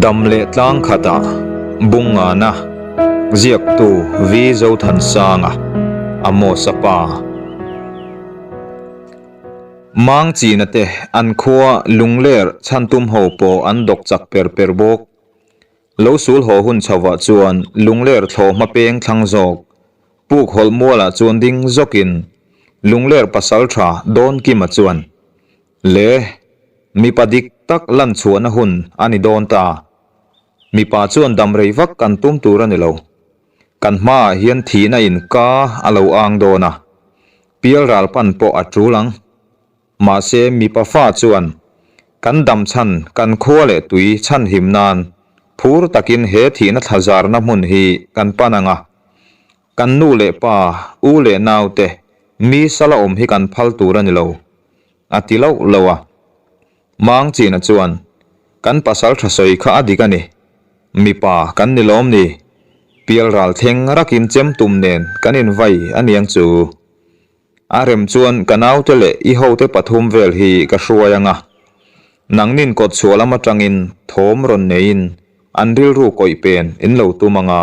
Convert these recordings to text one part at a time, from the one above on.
Dam leh tlang khatah Bungngana ziaktu V Zothansanga, Amos-a pa. Mang China te an khua Lungler chhantum ho pawh an dawk chak per per bawk. Lo sul haw hun chhovah chuan Lungler thlawhhma peng thlang zawk Puk hawlh mualah chuan ding zawkin Lungler pasaltha Dawnkima chuan, Le, mipa dik tak lan chhuahna hun a ni dawn ta. Mipa chuan dam rei vak kan tum tur a ni lo. Kan hmaah hian thihna in ka a lo ang dawn a, pial ral pan pawh a tul ang. Mahse mipa fa chuan kan dam chhan kan khua leh tui chhan him nan phur takin he thihna thla zarna hmun hi kan pan ang a. Kan nu leh pa, u leh nau te mi sala awm hi kan phal tur a ni lo, a ti loh loh a. Mang China chuan, Kan pasal tha sawi kha a dik a ni. Mipa kan ni lawm ni. Pial ral thleng rakin chem tum nen kan invai a niang chu. A rem chuan ka naute leh i hote pathum vel hi ka hruai ang a. Nangnin kawt chhuah lam atangin thawm rawn neiin an rilru kawih pen in lo tum ang a.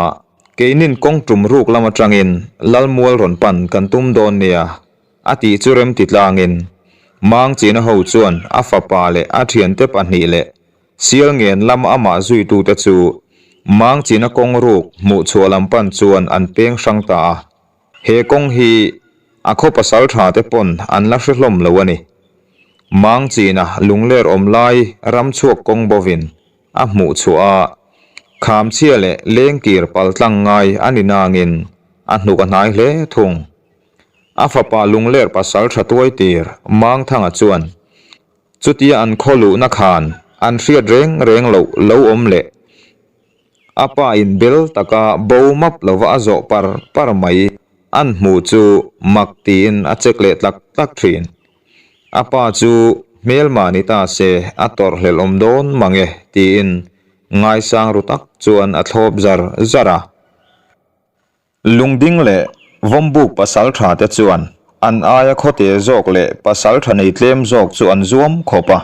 Keinin kawng tum ruk lam atangin Lalmual rawn pan kan tum dawn nia. A tih chu remti tlangin Mang China ho chuan a fapa leh a thiante pahnih leh Sial ngen lam amah zuitute chu Mang China kawng ruk hmuh chhuah lam pan chuan an peng hrang ta a. He kawng hi a khaw pasal tha te pawn an la hre hlawm lo a ni. Mang China lungler awm lai ram chhuak kawng bovin a hmuh chhuah a, khamchhia leh lengkir paltlang ngai a ni nangin a hnuk a hnai hle thung. A fapa lungler pasal tha tuai tir Mangthanga chuan chutia an khaw luhna khan an hriat reng reng loh lo awm leh a pa in bel taka bo map lova a zawh par par mai an hmuh chu mak tiin a check leh tlak tlak thin. A pa chu hmelma ni ta se a tawrh hlelh awm dawn mang e tiin ngaisang ru tak chuan a thlawp zar zar a. Lungding leh Vawmbuk pasaltha te chuan an aia khawte zawk leh pasaltha nei tlem zawk chu an zuam khawp a.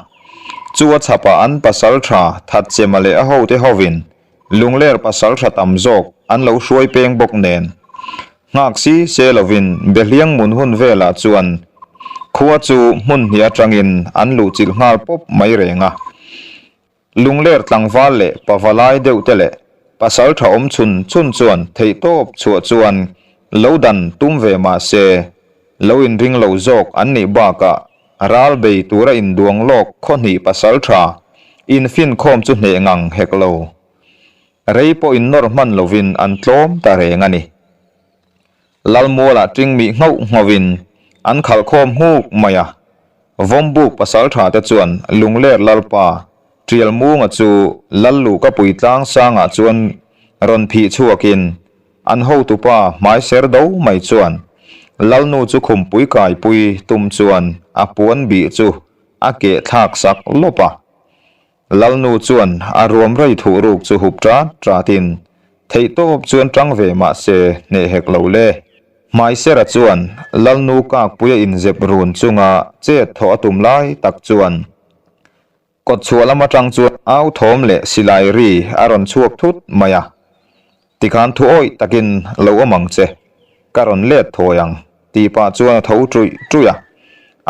Chu a chhapah an pasaltha Thatchema leh a hote hovin Lungler pasaltha tam zawk an lo hruai peng bawk nen. Nghak si se lovin Behliang mun hun velah chuan khua chu hmun hnih atangin an luhchilh nghal pawp mai reng a. Lungler tlangval leh pavalai deuh te leh pasal tha awm chhun chhun chuan theihtawp chhuah chuan lo dan tum ve mah se, lo inring lo zawk an nih bakah ral bei tura induang lawk khaw hnih pasal tha infinkhawm chu hneh ngang hek lo. Rei pawh innawr hman lovin an tlawm ta reng a ni. Lalmualah ṭing mih nghauh nghauhin an khalh khawm nghuk mai a. Vawmbuk pasalṭha te chuan Lungler Lalpa Ṭialmunga chu Lalluhka puitlang sangah chuan rawn phih chhuakin an hotupa hmaiser do mai chuan Lalnu chu khumpui kaipui tum chuan a puan bih chu a keh thlak sak lawp a. Lalnu chuan a ruam rei thuh ruk chu hup ṭat ṭatin theihtawp chuan ṭang ve mah se hneh hek lo le. Hmaisera chuan Lalnu kakpuia inzep run chunga chet thawh a tum lai tak chuan kawtchhuah lam aṭang chuan au thawm leh silai ri a rawn chhuak thut mai a. Tikhan thu awih takin lo awm ang che, ka rawn let thawi ang tih pah chuan a tho ṭuih ṭuih a,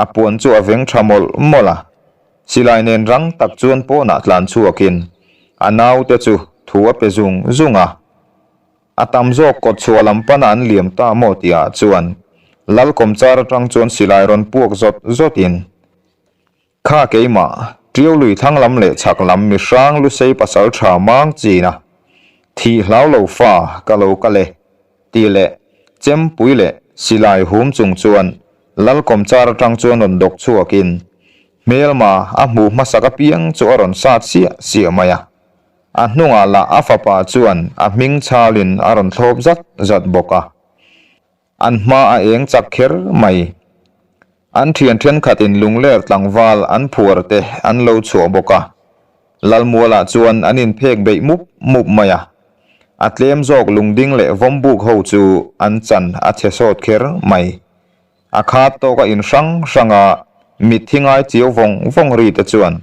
a puan chu a veng ṭha mawlh mawlh a. Silai nen rang tak chuan pawnah tlan chhuakin a naute chu thu a pe zung zung a. A tam zawk kawt chhuah lam pana an liam ta maw tihah chuan Lalkawmchar atang chuan silai rawn puak zawt zawtin, Kha keimah, Ṭiau lui thlang lam leh chhak lam mi hrang lusei pasal tha mang china thih hlau lo fa ka lo kal e, tih leh chempui leh silai hum chung chuan Lalkawmchar atang chuan rawn dawk chhuakin hmelma a hmuh hmasak apiang chu a rawn sat siah siah mai a. A hnungah lah a fapa chuan a hming chhalin a rawn thlawp zat zat bawk a. An hma a eng chak kher mai. An thian thenkhatin lungler tlangval an phuar te an lo chhuah bawk a. Lalmualah chuan an inphek beih mup mup mai a. A tlem zawk lungding leh vawmbuk ho chu an chan a chhe sawt kher mai. A khat tawka in hrang hranga mitthi ngai chiau vawng vawng ri te chuan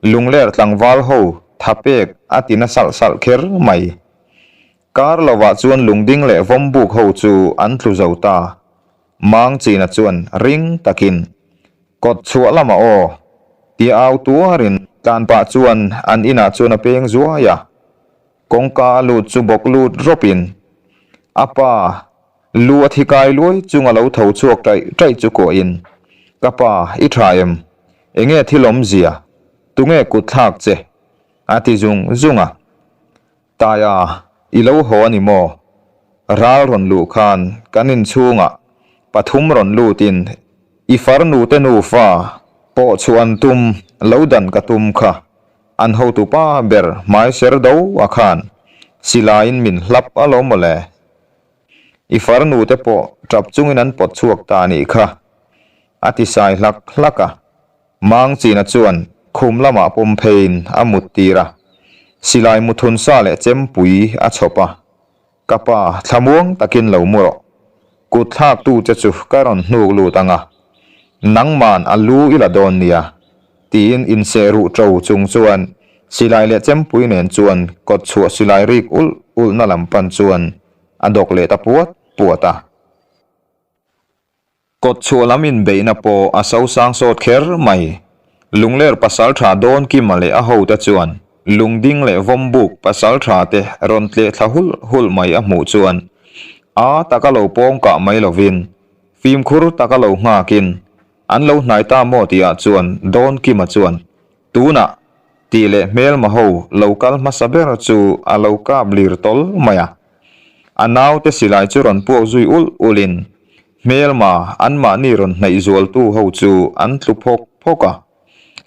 lungler tlangval ho. Thapek a ti na salh salh kher mai. Kar lovah chuan lungding leh vawmbuk ho chu an tlu zo ta. Mangchina chuan ring takin, Kawt chhuah lamah aw! tia au tuarin tlan pah chuan an inah chuan a peng zuai a. Kawngka a lut chu bawk lut rawpin a pa lu a thi kai luai chunga lo tho chhuak taih taih chu kuahin, Ka pa, i tha em? Enge thil awmzia? Tunge kut thlak che? a ti zung zung a. Taia, i lo haw a ni maw? Ral rawn luh khan kan inchhungah pathum rawn lutin i farnu te nufa pawh chhuah an tum lo dan ka tum kha an hotu pa ber hmai ser do a khan silaiin min hlap alawm mawle. I farnu te pawh tap chungin an pawt chhuak ta a nih kha, a ti sai hlak hlak a. Mangchina chuan khum lamah pawm pheiin a mut tir a, silai muthun sa leh chempui a chhawp a, Ka pa, thlamuang takin lo mu rawh. Kut thlaktu che chu ka rawn hnuk lut ang a, nangman a lu i la dawn nia, tiin inseh ruh ṭo chung chuan silai leh chempui nen chuan kawt chhuah silai rik ulh ulhna lam pan chuan a dawk leh ta puat puat a. Kawt chhuah lam inbeihna pawh a sosang sawt kher mai. Lungler pasaltha Dawnkima leh a hote chuan Lungding leh Vawmbuk pasaltha te rawn tleh thla hulh hulh mai a hmuh chuan a taka lo pawng kah mai lovin fimkhur taka lo nghakin an lo hnai ta maw tihah chuan Dawnkima chuan tunah tih leh hmelma ho lo kal hmasa ber chu a lo kap lir tawl mai a. A naute silai chu rawn puak zui ulh ulhin Hmelma anmahni rawn hnaih zualtu ho chu an tlu phawk phawk a,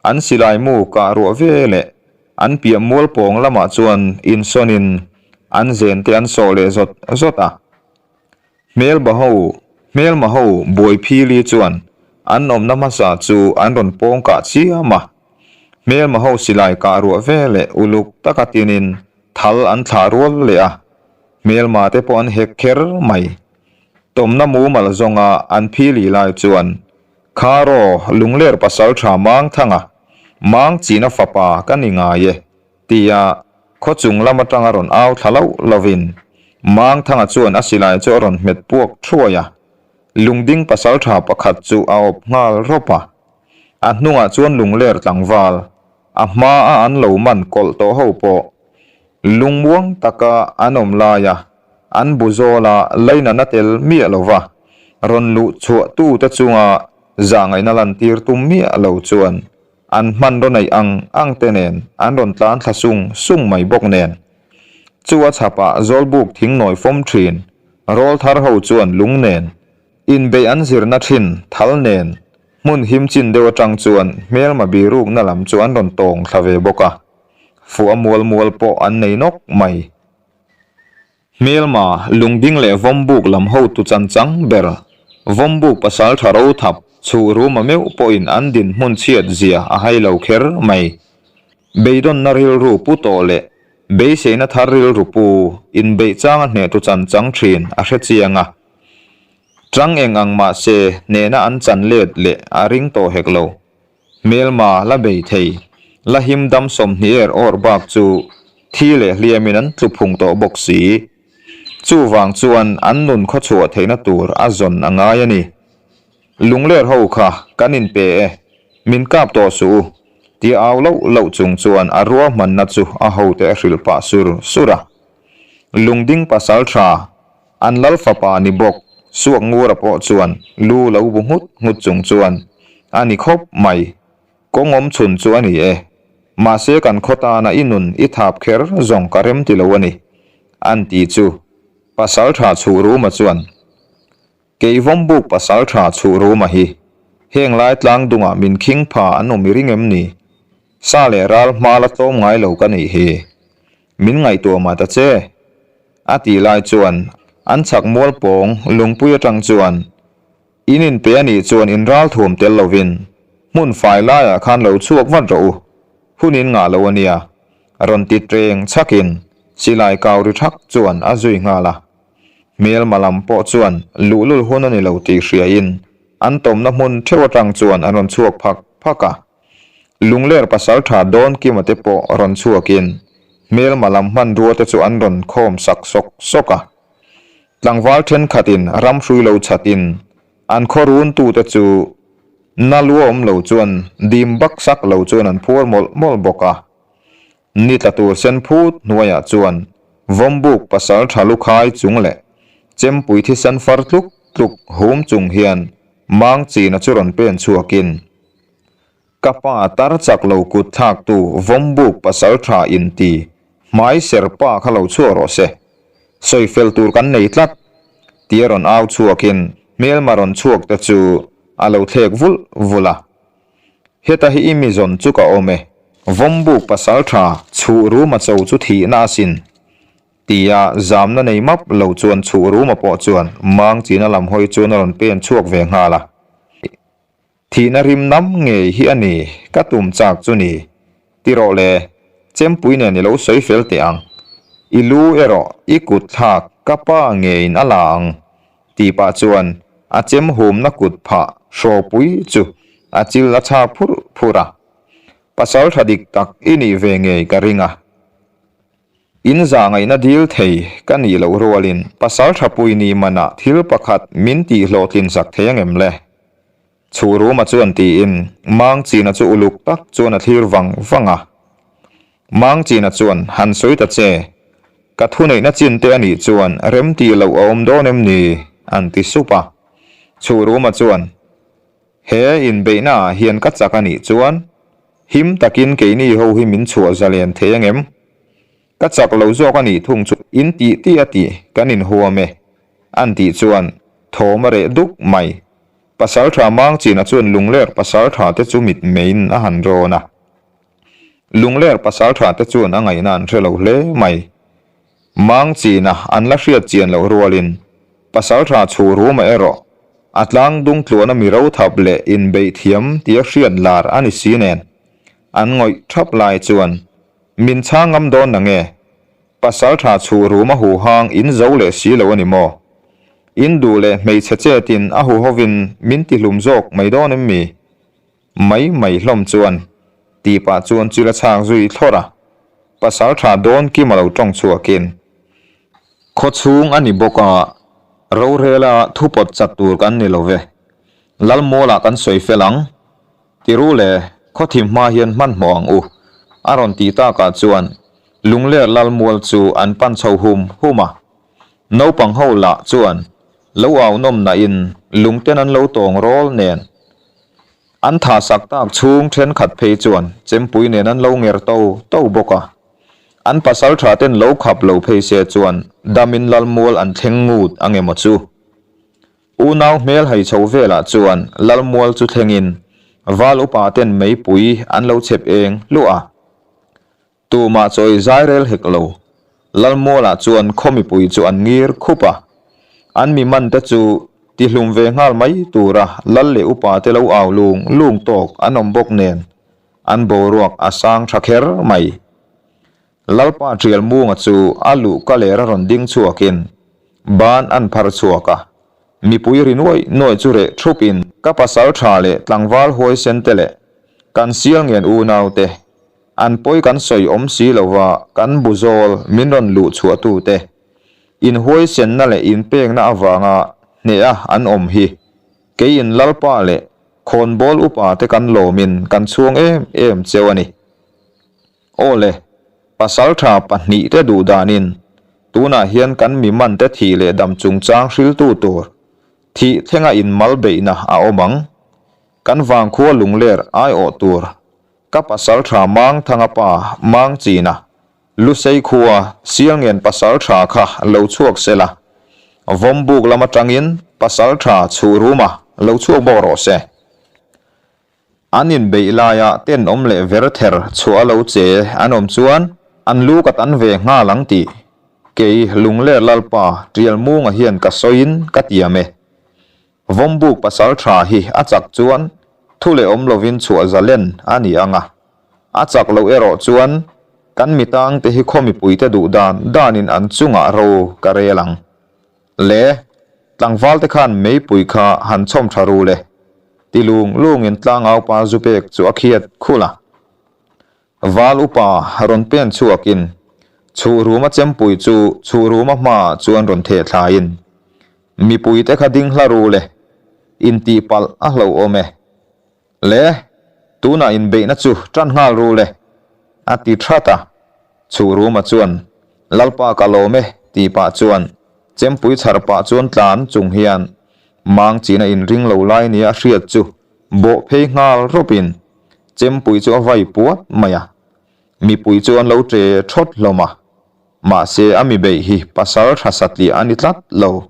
an silai mu kah ruah ve leh an piah mual pawng lamah chuan insawnin an zen te an sawh leh zawt zawt a. Hmelba ho, hmelma ho buai phili chuan an awmna hmasa chu an rawn pawng kah chiam a. Hmelma ho silai kah ruah ve leh uluk taka tinin thal an thlah rual leh a, hmelma te pawh an hek kher mai. Tawmna mumal zawnga an phili lai chuan, Kharaw, Lungler pasaltha Mangthanga, Mangchina fapa ka ni ngai e, tia khaw chung lam atanga rawn au thla loh lovin Mangthanga chuan a silai chu a rawn hmet puak thuai a, Lungding pasaltha pakhat chu a awp nghal rawp a. A hnungah chuan Lungler tlangval, a hmaa an lo man kawlh tawh ho pawh lungmuang taka an awm laia an bu zawla lainana tel miah lova rawn luh chhuah tute chunga zahngaihna lantir tum miah lo chuan an hmanraw neih ang ang te nen an rawn tlan thla sung sung mai bawk nen. Chu a chhapah Zawlbuk thing nawi fawm thin rawlthar ho chuan lung nen inbeih an zirna thin thal nen hmun him chin deuh atang chuan hmelma birukna lam chu an rawn tawng thla ve bawk a, fuh a mual mual pawh an nei nawk mai. Hmelma, Lungding leh Vawmbuk lam hotu chanchang ber, Vawmbuk pasaltha rothap, chhuh ruma meuh pawhin an dinhmun chhiat zia a hai lo kher mai. Beidawnna rilru pu tawh leh beiseina thar rilru pu inbeih changa hnehtu chanchang thin a hre chiang a. Chang eng ang mahse hnehna an chan let leh a ring tawh hek lo. Hmelma la bei thei, la him dam 20 er awr bak chu thi leh hliamin an tlu phung tawh bawk si. Chuvang chuan an nun khawchhuah theihna tur a zawn a ngai a ni. Lungler ho kha kan inpe e, min kap tawh suh u, tia au loh loh chung chuan a ruahmanna chu a hote a hrilh pah sur sur a. Lungding pasal tha An lal fapa ni bawk Suak Ngura pawh chuan lu lo bu nghut nghut chung chuan, A ni khawp mai, kawng awm chhun chu a ni e. Mahse kan khaw tana i nun i thap kher zawng ka rem ti lo a ni, an ti chu. Pasaltha Chhuh Ruma chuan, Keivawmbuk Pasaltha Chhuh Ruma hi heng lai tlang dungah min khing pha an awm i ring em ni? Sa leh ral hma la tlawm ngai lo ka nih hi. Min ngaihtuah mah ta che. A tih lai chuan an chhak mual pawng lungpui atang chuan in inpe a nih chuan in ral thuam tel lovin hmun fai laiah khan lo chhuak vat rawh u, hun in ngah lo a nia, rawn ti tleng chhakin silai kau ri thak chuan a zui nghal a. Hmelma lam pawh chuan luhlul hun a ni lo tih hriain an tawmna hmun theuh atang chuan an rawn chhuak phak phak a. Lungler pasaltha Dawnkima te pawh rawn chhuakin hmelma lam hmanrua te chu an rawn khawm sak sawk sawk a. Tlangval thenkhatin ramhrui lo chhatin an khaw runtute chu na lua awm lo chuan dim baksak lo chuan an phuar mawlh mawlh bawk a. Ni tla tur sen phut hnuaiah chuan Vawmbuk pasaltha lukhai chung leh chempui thisen far tluk tluk hum chung hian Mangchina chu rawn pen chhuakin Ka pa tar chak lo kut thlaktu Vawmbuk pasaltha inti hmai ser pa kha lo chhuak rawh se. Sawi fel tur kan nei tlat tia rawn au chhuakin hmelma rawn chhuak te chu a lo thlek vulh vulh a. Heta hi i mi zawn chu ka awm e. Vawmbuk pasaltha chhuh ruma cho chu thihna asin tia zamna nei map lo chuan chhuh ruma pawh chuan Mangchina lam hawi chuan a rawn pen chhuak ve nghal a. Thihna rim nam ngei hi a ni, ka tum chak chu ni. Ti rawh le, chempui nen i lo sawi fel teh ang. I lu erawh i kut thlak ka pa ngeiin a la ang, tih pah chuan a chem humna kut phah hrawpui chu a chil a chhak phurh phurh a. Pasal tha dik tak i nih ve ngei ka ring a. In zahngaihna dil thei ka nih loh rualin pasal thapui ni manah thil pakhat min tih hlawhtlin sak thei angem le? Chhuruma chuan tiin Mangchina chu uluk tak chuan a thlir vang vang a. Mangchina chuan han sawi ta che, ka thuneihna chin te anih chuan rem tih loh a awm dawn em ni? an ti sup a. Chhuruma chuan He inbeihna ah hian ka chak anih chuan him takin keini ho hi min chhuah zalen thei angem? Ka chak lo zawk anih thung chu in tih tih a tih kan inhuam e an tih chuan thawm a reh duk mai. Pasaltha Mangchina chuan Lungler pasaltha te chu mitmeiin a han rawn a. Lungler pasaltha te chuan a ngaihna an hre lo hle mai. Mangchina an la hriat chian loh rualin Pasaltha Chhuruma erawh a tlang dung tluana mi rothap leh inbeih thiam tia hriat lar a ni si nen an ngawih thap lai chuan min chhang ngam dawn nange? Pasaltha Chhuruma huhang in zo leh si lo a ni maw? In duh leh hmeichhe chetin a huhovin min tihlum zawk mai dawn em mi? Mai mai hlawm chuan tih pah chuan chil a chhak zui thlawrh a, pasal tha dawn kim a lo tawng chhuakin khaw chhung a ni bawk a, rorela thu pawt chat tur kan ni lo ve, Lalmawlah kan sawi fel ang, ti ru le, khaw thim hma hian hmanhmawh ang u, a rawn tih takah chuan Lungler Lalmual chu an pan chho hum hum a. Naupang ho lah chuan lo au nawm nahin lungten an lo tawng rawl nen an tha sak tak chhung thenkhat phei chuan chempui nen an lo nger to to bawk a. An pasal tha ten lo khap lo phei se chuan damin Lalmual an thleng ngut ang emaw chu. Unau hmel hai chho velah chuan Lalmual chu thlengin Val upa ten meipui an lo chhep eng hluah a. Tumah chawi zai rel hek lo. Lalmualah chuan khaw mipui chu an ngir khup a. An mi man te chu tihlum ve nghal mai tura lal leh upa te lo au lung lung tawk an awm bawk nen an boruak a sang tha kher mai. Lalpa Tialmunga chu a luh ka ler a rawn ding chhuakin ban an phar chhuak a. Mipui ri nuai nuai chu reh thup in ka pasal tha leh tlangval huaisen te leh kan sial ngen unau te An pawi kan sawi awm si lova kan bu zawl min rawn luh chhuah tute inhuaisenna leh inpekna avanga hneha an awm hi keiin Lalpa leh khawnbawl upa te kan lawmin kan chhuang em em cheu a ni. Aw le, pasaltha pahnihte duh danin tunah hian kan mi mante thih leh dam chungchang hriltu tur thih thlenga inmal beihna a awm ang. Kan vangkhua lungler aiawh tur Ka pasal tha Mangthanga pa Mangchina, Lusei khua Sialngen pasal tha kha lo chhuak se la, Vawmbuk lam atangin pasal tha Chhuhruma lo chhuak bawk rawh se. An inbeih laia tenawm leh verther chhuah a lo che an awm chuan an lu ka tan ve nghal ang tih kei Lungler Lalpa Tialmunga hian ka sawiin ka tiam e. Vawmbuk pasal tha hi a chak chuan thu leh awm lovin chhuah zalen a ni ang a, a chak loh erawh chuan kan mitangte hi khaw mipuite duh dan danin an chungah ro ka rel ang. Le, tlangvalte khan meipui kha han chhawm tha ru le, ti lung lungin tlangaupa zu pek chu a khiat khul a. Val upa rawn pen chhuakin Chhuhruma chempui chu Chhuhruma hmaah chuan rawn theh thlaiin, Mipuite kha ding hla ru le, intihpalh a hlauhawm e. Le, tunah inbeihna chu tan nghal ru le, a ti that a. Chhuhruma chuan, Lalpa ka lawm e, tih pah chuan chempui chhar pah chuan tlan chung hian Mangchina inring lo lai nia a hriat chu bawh phei nghal rawpin chempui chu a vai puat mai a. Mipui chu an lo ṭe ṭhawt hlawm a, mahse a mi beih hi pasal ṭha satliah a ni tlat lo.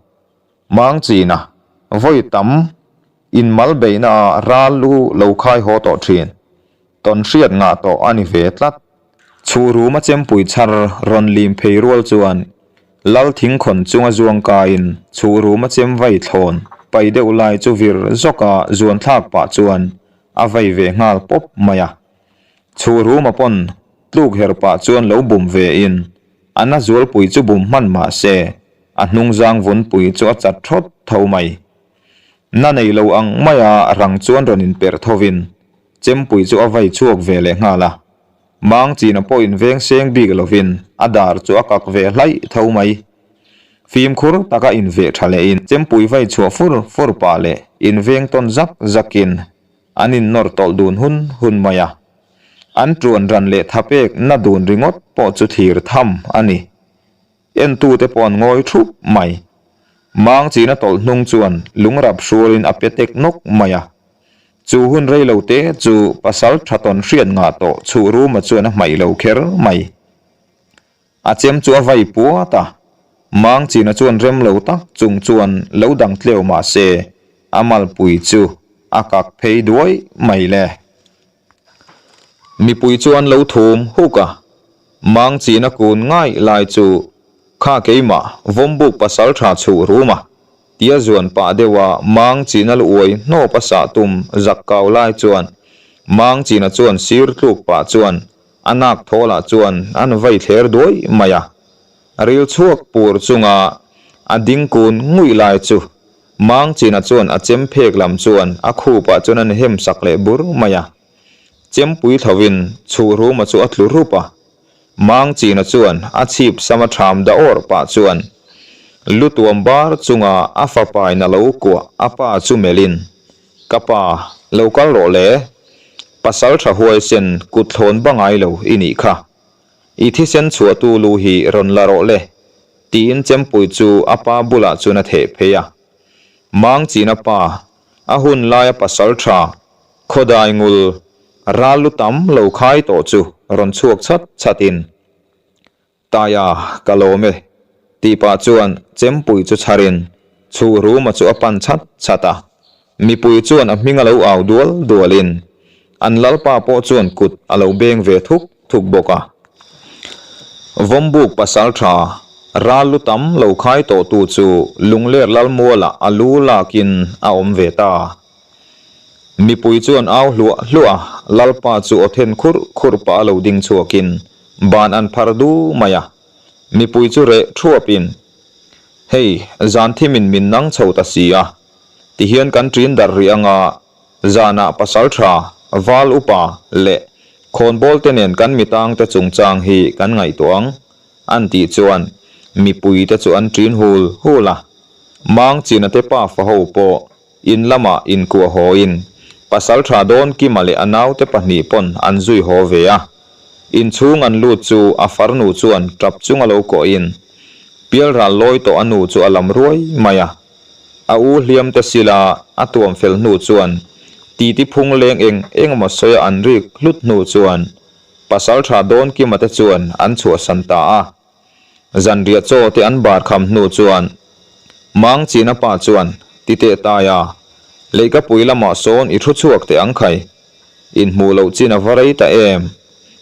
Mangchina, vawi tam inmal beihna ah ral lu lo khai haw tawh ṭhin, tawn hriat ngah tawh a ni ve tlat. Chhuhruma chempui chhar rawn lim phei rual chuan Lal thingkhawn chunga zuang kaiin chhuhruma chem vai thlawn pai deuh lai chu vir zawka zuan thlak pah chuan a vai ve nghal pawp mai a. Chhuhruma pawn tluk her pah chuan lo bum ve in a na zualpui chu bum hman mah se a hnungzang vunpui chu a chat thawt tho mai. Na nei lo ang maia rang chuan rawn inperh thovin chempui chu a vai chhuak ve leh nghal a. Mangchina pawh inveng seng bik lovin a dar chu a kak ve hlaih tho mai. Fimkhur taka inveh tha lehin chempui vai chhuah fur fur pah leh inveng tawn zak zakin an innawr tawlh dun hun hun mai a. An tuan ran leh thapek na dun ringawt pawh chu thlir tham a ni. Entute pawh an ngawi thup mai. Mangchina tawlh hnung chuan lungrap hrualin a pe tek nawk mai a. Chu hun rei lo te chu pasal tha tawn hriat ngah tawh chhuh Ruma chuan a hmaih lo kher mai. A chem chu a vai puat a, Mangchina chuan rem lo tak chung chuan lo dang tleu mah se a malpui chu a kak phei duai mai le. Mipui chuan lo thum huk a, Mangchina kun ngai lai chu kha keimah Vawmbuk pasal tha chhuh rum a, tia zuan pah deuh a Mangchina lu uai hnawp a sah tum zak kau lai chuan Mangchina chuan sir tluk pah chuan a nak thawlah chuan an vai thler duai mai a. Ril chhuak pur chunga a ding kun nguih lai chu Mangchina chuan a chem phek lam chuan a khupah chuan a hem sak leh bur mai a. Chempui thovin Chhuhruma chu a tlu rup a. Mangchina chuan a chhip sama tham da awr pah chuan lu tuam bar chunga a fapain a lo kuah a pa chu melhin, Ka pa, lo kal rawh le. Pasal tha huaisen kut thlawn bangai lo i nih kha. I thisen chhuahtu lu hi rawn la rawh le, tiin Chempui chu a pa bulah chuan a theh phei a. Mangchina pa, a hun laia pasal tha, khawdai ngul, ral lu tam lo khai tawh chu rawn chhuak chhat chhatin, Taia, ka lawm e, tih pah chuan Chempui chu chharin Chhuhruma chu a pan chhat chhat a. Mipui chuan a hming a lo au dual dualin an lalpa pawh chuan kut a lo beng ve thuk thuk bawk a. Vawmbuk pasal tha ral lu tam lo khai tawhtu chu Lungler Lalmualah a lu lakin a awm ve ta. Mipui chuan au hluah hluah a, lalpa chu aw then khurh khurh pah a lo ding chhuakin ban an phar du mai a. Mipui chu reh thuapin, Hei, zan thimin min nang chho ta si a, Tihian kan ṭin darh rih anga zanah pasal ṭha, val upa leh khawnbawl te nen kan mitang te chungchang hi kan ngaihtuah ang, an tih chuan mipui te chu an ṭin hul hul a. Mangchina te pafa ho pawh in lamah inkuah hawiin pasal ṭha Dawnkima leh a naute pahnih pawn an zui haw ve a. Inchhung an lut chu a farnu chuan ṭap chunga lo kawhin pialral lawi tawh a nu chu a lam ruai mai a. A u hliam te sila a tuam fel hnu chuan titi phung leng eng eng emaw sawi a an rik hlut hnu chuan pasal tha dawn kima te chuan an chhuahsan ta a. Zanriah chaw te an bar kham hnu chuan Mangchina pa chuan titeh taia leihkapui lamah sawn i thu chhuak teh ang khai. Inhmuh loh chin a va rei ta em?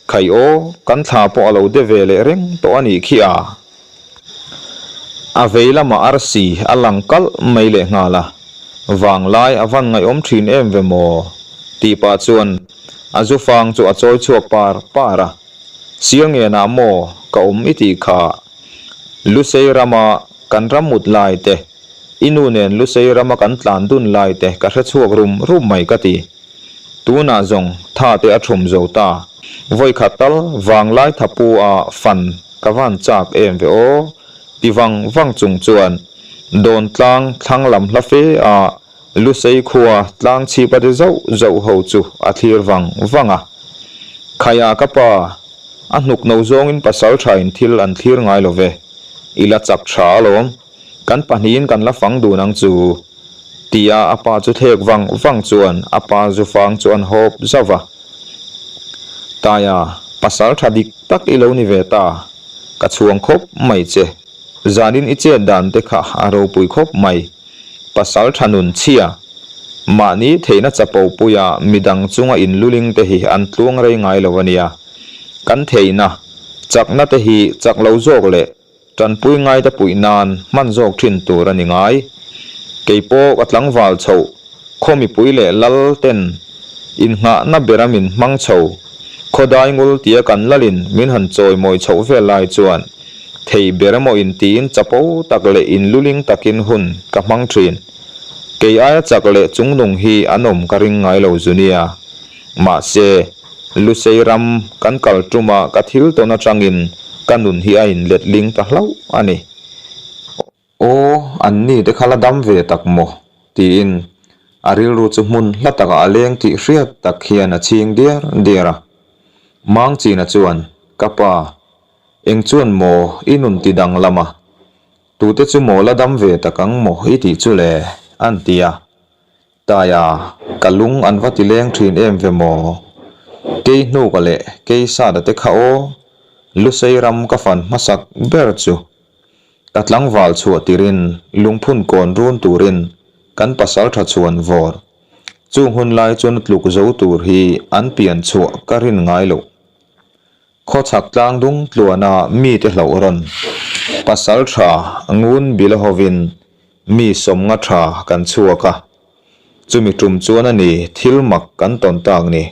Khai aw, kan thla pawh a lo de ve leh reng tawh a nih khi a. A vei lamah arsi a lang kalh mai leh nghal a, Vanglai a van ngaihawm thin em ve maw? tih pah chuan a zu fang chu a chawi chhuak par par a. Sialngenah maw ka awm i tih kha? Lusei rama kan ram mut lai te, i nu nen Lusei rama kan tlan dun lai te ka hre chhuak rum rum mai ka ti. Tunah zawng tha te a thum zo ta. Vawikhat tal vanglai thapu a fan ka van chak em ve aw ti vang vang chung chuan Dawntlang thlang lam hla fe a Lusei khua tlang chhip a ti zauh zauh ho chu a thlir vang vang a. Khaia ka pa, a hnuk no zawngin pasal thain thil an thlir ngai lo ve, i la chak tha alawm. Kan pahnihin kan la fang dun ang chu. Tia a pa chu thlek vang vang chuan a pa zu fang chu an hawp zauh va. Taia, pasal tha dik tak i lo ni ve ta. Ka chhuang khawp mai che. Zanin i chet dan te kha a ropui khawp mai. Pasal tha nun chhia. Mahni theihna chapo puia midang chunga inluling te hi an tluang rei ngai lo a nia. Kan theihna, chakna te hi chak lo zawk leh Tanpui ngaite puih nan hman zawk thin tur a ni ngai. Kei pawh ka tlangval chhoh, khaw mipui leh lal ten innghahna bera min hmang chho, khaw daingul tia kan lalin min han chawimawi chhoh vel lai chuan thei ber emaw intiin chapo tak leh inluling takin hun ka hmang thin. Kei aia chak leh chungnung hi an awm ka ring ngai lo zu nia. Mahse, Lusei ram kan kal tuma ka thil tawn atangin ka nun hi a inletling ta hlauh a ni. Aw, an ni te kha la dam ve tak maw? tiin a rilru chu hmun hla takah a leng tih hriat tak hian a chhing diar diar a. Mangchina chuan, Ka pa, eng chuan maw i nun ti danglam a? Tute chu maw la dam ve tak ang maw i tih chu le? A'n ti a. Taia, ka lung an va ti leng thin em ve maw? Kei hnuka leh kei sada te kha aw, Lusei ram ka fan hmasak ber chu. Ka tlangval chhuah tirin lungphun kawn run turin kan pasal tha chhuan vawr. Chung hun lai chuan a tluk zo tur hi an pian chhuah ka rin ngai loh. Khawchhak tlang dung tluana mite hlauh rawn pasal tha ngun bila hovin mi sawmnga tha kan chhuak a, chumi tum chuan a ni thil mak kan tawn tak ni.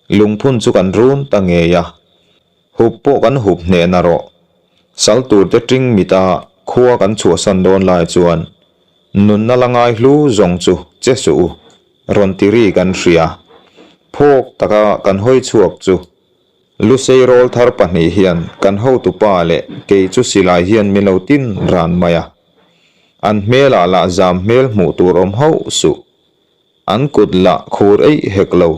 Lungphun chu kan run ta ngei a, hup pawh kan hup hneh na rawh. Sal turte ting mita khua kan chhuahsan dawn lai chuan nunna la ngai hlu zawng chu che suh u, rawn ti ri kan hria. Phawk taka kan hawi chhuak chu Lusei rawl thar pahnih hian kan hotupa leh kei chu silai hian min lo tin ran mai a. An hmelah lah zam hmel hmuh tur awm hauh suh. An kut lah khur eih hek lo.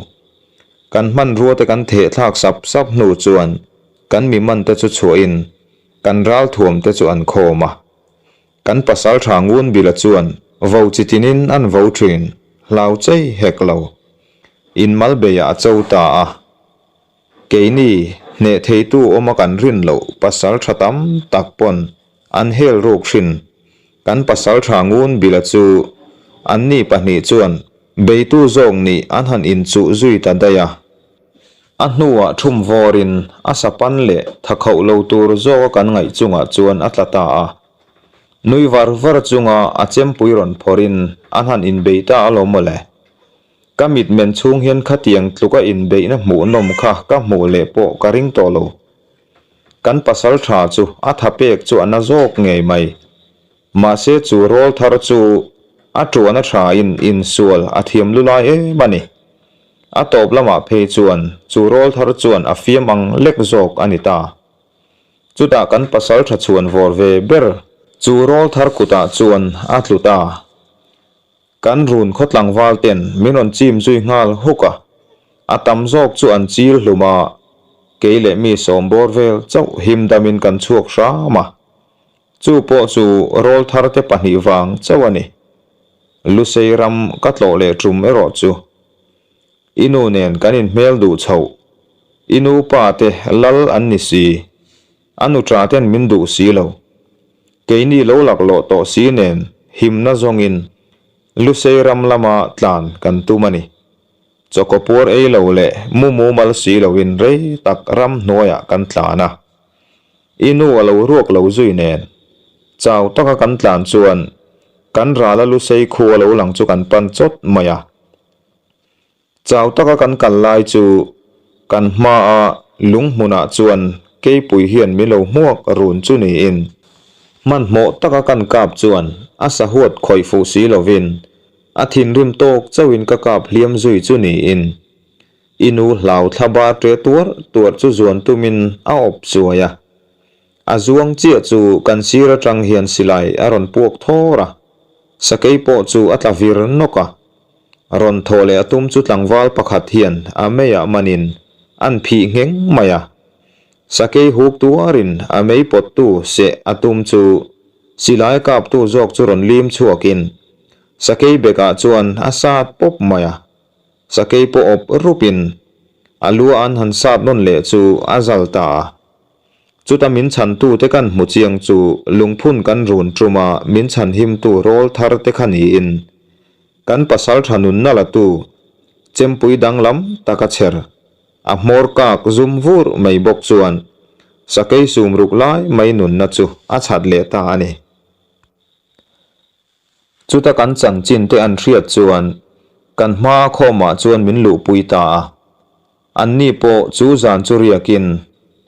Kan hmanrua te kan theh thlak sap sap hnu chuan kan mi man te chu chhuahin kan ralthuam te chu an khawm a. Kan pasal tha Ngunbila chuan vo chi tinin an vo thin, hlau chei hek lo. In malbeiah a cho ta a. Keini, hneh theitu awma kan rin loh pasal tha tam tak pawn an hel ruk hrin. Kan pasal tha Ngunbila chu anni pahnih chuan beitu zawk nih an han inchuh zui ta daih a. A hnuah thum vawrin a sapan leh tha khauh lo tur zawka kan ngaih chungah chuan a tla ta a. Nui var var chunga a chempui rawn phawrhin an han inbei ta alawm mawle. Ka mitmen chhung hian khatiang tluka inbeihna hmuhnawm kha ka hmuh leh pawh ka ring tawh lo. Kan pasal tha chu a tha pek chu a na zawk ngei mai. Mahse chu rawl thar chu a tuan a thain insual a thiam lu lai em a ni. A tawp lamah phei chuan chu rawl thar chuan a fiam ang lek zawk a ni ta. Chutah kan pasal tha chhuan vawr ve ber chu rawl thar kutah chuan a tlu ta. Kan run khaw tlangval ten min rawn chim zui nghal huk a, a tam zawk chu an chil hlum a, kei leh mi sawm bawr vel chauh him damin kan chhuak hram a. Chu pawh chu rawl thar te pahnih vang chauh a ni. Lusei ram ka tlawh leh tum erawh chu i nu nen kan inhmel duh chhoh, i nu pa te lal an ni si, a nu tha ten min duh si lo. Keini lo laklawh tawh si nen himna zawngin Lusei ram lama tlan kan tum a ni. Chawkaw puar ei lo leh mu mumal si loin rei tak ram hnuaiah kan tlan a. I nu a lo ruak lo zui nen chau taka kan tlan chuan kan rala Lusei khua lo lang chu kan pan chawt mai a. Chau taka kan kal lai chu kan hmaa lung hmunah chuan keipui hian min lo hmuak run chu niin hmanhmawh taka kan kap chuan a sahuat khawih fuh si lovin a thinrim tawk chauhin ka kap hliam zui chu niin. I nu hlau thla bar ṭe tuar tuar chu zuan tumin a awp zuai a. A zuang chiah chu kan sir aṭang hian silai a rawn puak thawr a, sakei pawh chu a tla vir nawk a. Rawn thaw leh a tum chu tlangval pakhat hian a meiah manin an phih ngheng mai a. Sakei huk tuarin a mei pawttu seh a tum chu silai kaptu zawk chu rawn lim chhuakin sakei bekah chuan a sat pawp mai a. Sakei pawh awp rupin a lua an han sat nawn leh chu a zal ta a. Chuta min chhantute kan hmu chiang chu lungphun kan run ṭuma min chhanhimtu rawl thar te kha niin kan pasalṭha nunna latu chempui danglam taka chher a hmawr kak zum vur mai bawk chuan sakei sum ruk lai mai nunna chu a chhat leh ta a ni. Chuta kan chanchin te an hriat chuan kan hma khawmah chuan min luhpui ta a. Anni pawh chu zan chu riakin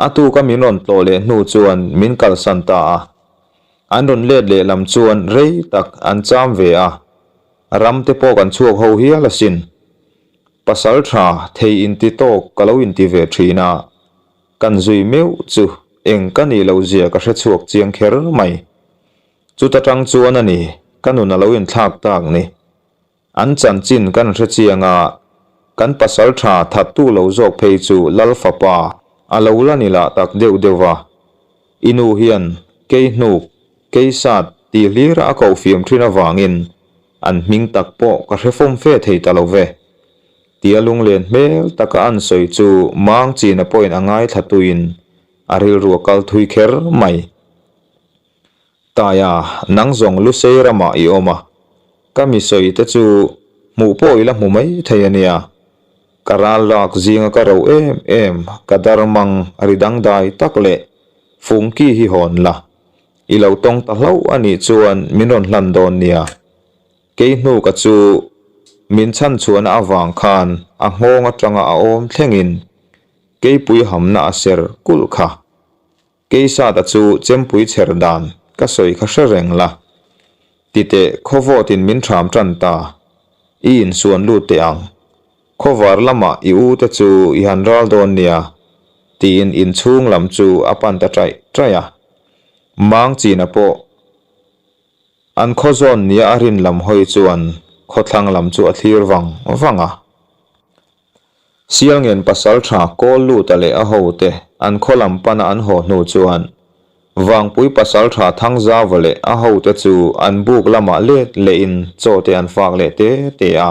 a tuka min rawn tlawh leh hnu chuan min kalsan ta a. An rawn let leh lam chuan rei tak an cham ve a, ram te pawh kan chhuak ho hial asin. Pasal tha thei inti tawk ka lo inti ve thin a, kan zui meuh chu eng ka nih loh zia ka hre chhuak chiang kher mai. Chuta tang chuan a ni, ka nun a lo inthlak tak ni. An chanchin kan hre chiang a, kan pasal tha thattu lo zawk phei chu Lal fapa a lo la ni lah tak deuh deuh va. I nu hian kei hnuk, kei sat tih hlir a koh fiam thin avangin an hming tak pawh ka hre fawm fe thei ta lo ve. Tia lunglen hmel taka an sawi chu Mang China pawhin a ngaithla tuin a rilru a kal thui kher mai. Taia, nang zawng Lusei ramah i awm a, ka mi sawi te chu hmuh pawh i la hmu mai thei a nia. Ka ral lak zinga ka ro em em, ka dar mang ri dangdai tak leh fungki hi hawn la, i lo tawng ta hlauh a nih chuan min rawn hlan dawn nia. Kei hnuka chu min chhanchhuahna avang khan a nghawng atanga a awm thlengin keipui hamna a ser kulh kha. Keisata chu chempui chher dan ka sawi kha hre reng la. Titeh khawvawtin min ṭham ṭan ta. I insuan lut teh ang. Khawvar lamah i u te chu i han ral dawn nia, tiin inchhung lam chu a pan ta ṭaih ṭaih a. Mang China pawh an khaw zawn nia a rin lam hawi chuan khawthlang lam chu a thlir vang vang a. Sialngen pasalṭha kawl luta leh a hote an khaw lam pana an haw hnu chuan Vangpui pasalṭha Thangzauva leh a hote chu an buk lamah let lehin chaw te an fak leh te te a.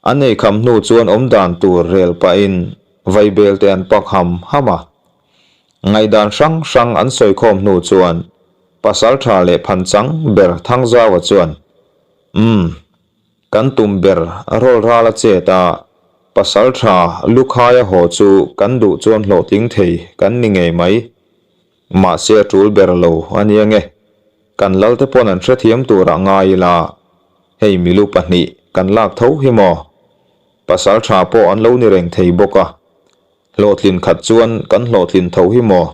An eikham hnu chuan awmdan tur rel pahin vaibel te an pak ham ham a. Ngaihdan hrang hrang an sawikhawm hnu chuan pasalṭha leh phanchang ber Thangzauva chuan, Umm. Kan tum ber rawl ral a chet a, pasal tha Lukhaia haw chu kan duh chuan hlawhtling thei kan ni ngei mai. Mahse a tul ber lo a nia nge. Kan lalte pawn an hrethiam turah ngai ila, hei milu pahnih kan lak tho hi maw? Pasal tha pawh an lo ni reng thei bawk a. Hlawhtlin khat chuan kan hlawhtlin tho hi maw?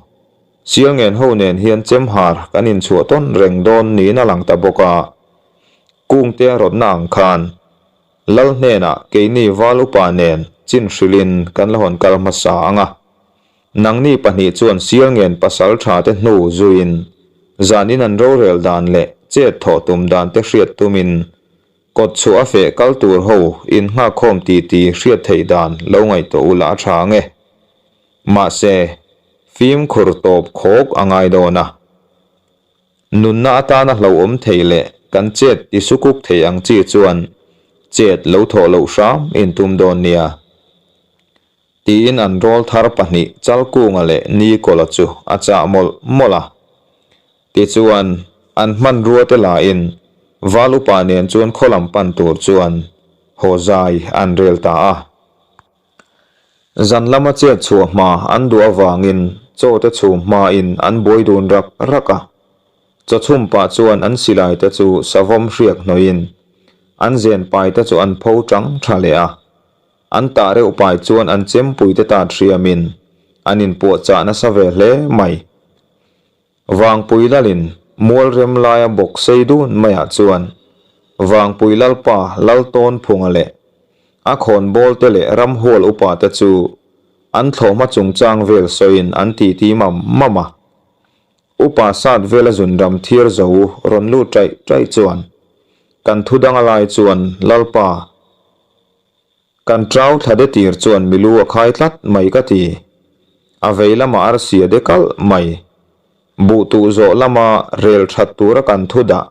Sialngen ho nen hian chemhar kan inchhuah tawn reng dawn niin a lang ta bawk a. Kungte a rawtna ang khan Lal hnenah keini val upa nen chin hrilhin kan la hawn kal hmasa ang a. Nangni pahnih chuan Sialngen pasal tha te hnu zuiin zanin an rorel dan leh chet thawh tum dan te hriat tumin kawt chhuah a feh kal tur ho innghakkhawm titi hriat theih dan lo ngaihtuah ula a tha ang e. Mahse, fimkhur tawp khawk a ngai dawn a. Nunna atana hlauhawm thei leh kan chet ti sukuk thei ang chi chuan chet lo thawh loh hram intum dawn nia. Tiin an rawl thar pahnih Chalkunga leh Nikola chu a chah mawlh mawlh a. Tichuan, an hmanrua te lahin Val upa nen chuan khaw lam pan tur chuan haw zai an rel ta a. Zan lama chet chhuah hma an duh avangin chaw te chhum hmain an buai dun rak rak a. Chaw chhum pah chuan an silai te chu savawm hriak hnawihin an zen pai te chu an pho chang tha leh a. An tah reuh pai chuan an chempui te tat hriamin an inpuahchah nasa ve hle mai. Vangpui Lalin mualrem laia bawk sei dun maiah chuan Vangpui Lalpa Laltawnphunga leh. A khawnbawl te leh ramhual upa te chu an thlawhhma chungchang vel sawiin an titi mam mam a. Upa sat vela zunram thiar zo rawn lut ṭaih ṭaih chuan kan thu dang a lai chuan Lalpa, Kan trau thla de tir chuan mi lu a khai tlat mai ka ti. A vei lamah arsi a de kalh mai. Buh tuh zawh lama rel that tura kan thu dah.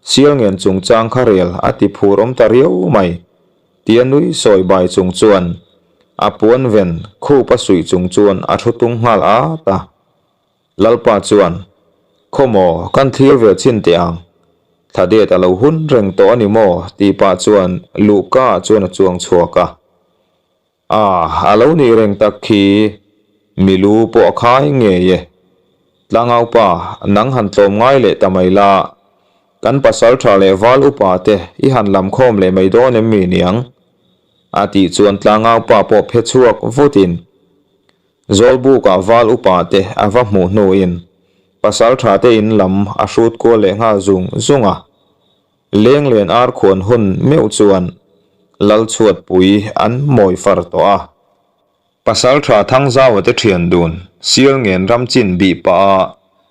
Sial ngen chungchang kha rel a ti phur awm ta riau mai tia nui sawi bai chung chuan a puan ven khup a suih chung chuan a thu tung nghal at a. Lalpa chuan, Khaw maw, kan thlir ve chhin teh ang. Thla det a lo hun reng tawh a ni maw? tih pah chuan luhka ah chuan a chuang chhuak a. A, a lo nih reng tak khi, mi lu pawh a khai ngei e. Tlangaupa, nang han tlawm ngai leh ta mai la, kan pasal tha leh val upa te i han lam khawm leh mai dawn em mi niang? A tih chuan tlangaupa pawh phe chhuak vutin, Zawlbukah val upa te a va hmuh hnuin pasaltha te in lam a hrut kual leh nghal zung zung a. Lenglen ar khuan hun meuh chuan Lalchhuatpui an mawi far tawh a. Pasaltha Thangzaua te thian dun Sialngen ram chin bih pah